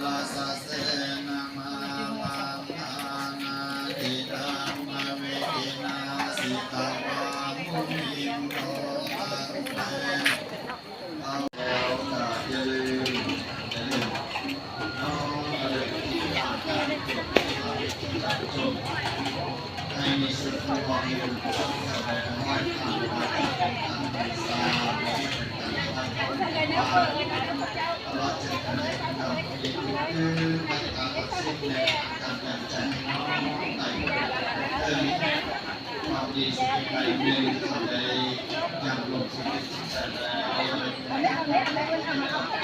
ລະສະເສນະມາລັງ ອານາທິກຳມະເວທິນາ ສິດຕະວາ ມຸນິໂນ ຕັງ ເຕ ເອົາ ແລ້ວກໍຢ່າລືມ ຢ່າລືມ ນ້ອມລະລຶກເຖິງການຈົບ ໃຫ້ມີສຸດຄວາມຢູ່ ສະແດງຮ້ອຍຜ່ານມາເປັນການບູຊາ ແລະເປັນການໄຫວ້ຂອງ ຕະຫຼອດເຖິງການເຮັດກຳເຮັດຄືມາດຕະການລັກສິບ ແລະການການໃຈໃຫ້ນ້ອງໄດ້ເຖິງຄວາມດີສຸດໃດໜຶ່ງເຂົາໄດ້ຍັງລົງສະຕິດໃຈແລ້ວ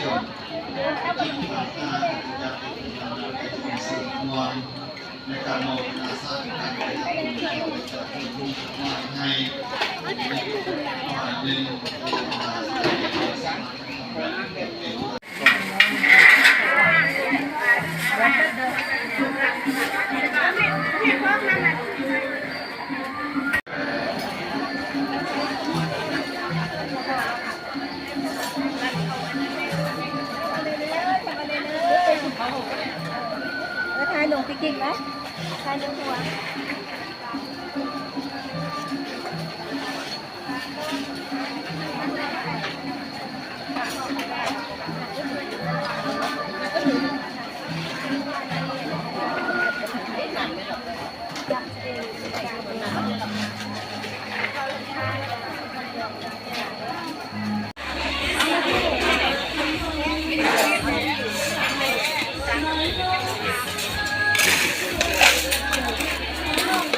ຈົນເປັນຄວາມອາດຢາກເປັນນຳໄປເຖິງສູນຮວມ ໃນການໂມທະນາສາທຸການໄປທຳບຸນ ຂໍໃຫ້ເປັນບຸນໃຫ້ ຂໍໃຫ້ເປັນບຸນໃຫ້ ຂໍໃຫ້ເປັນບຸນໃຫ້ ເອີ ຖ່າຍລົງຕິກໆ ນະ ຖ່າຍລົງຫົວ.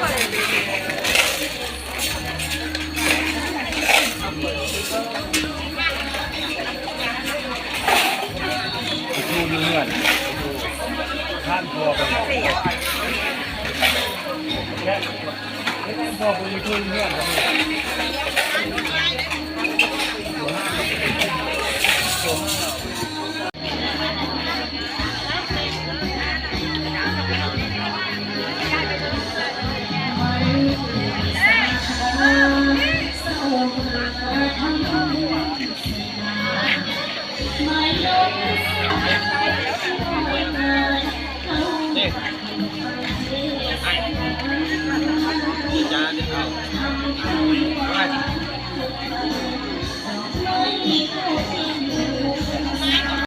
ໄປຢູ່ເຮືອນ ທ່ານພໍ່ເພິ່ນ ແລະ ທ່ານພໍ່ເພິ່ນຢູ່ເຮືອນ.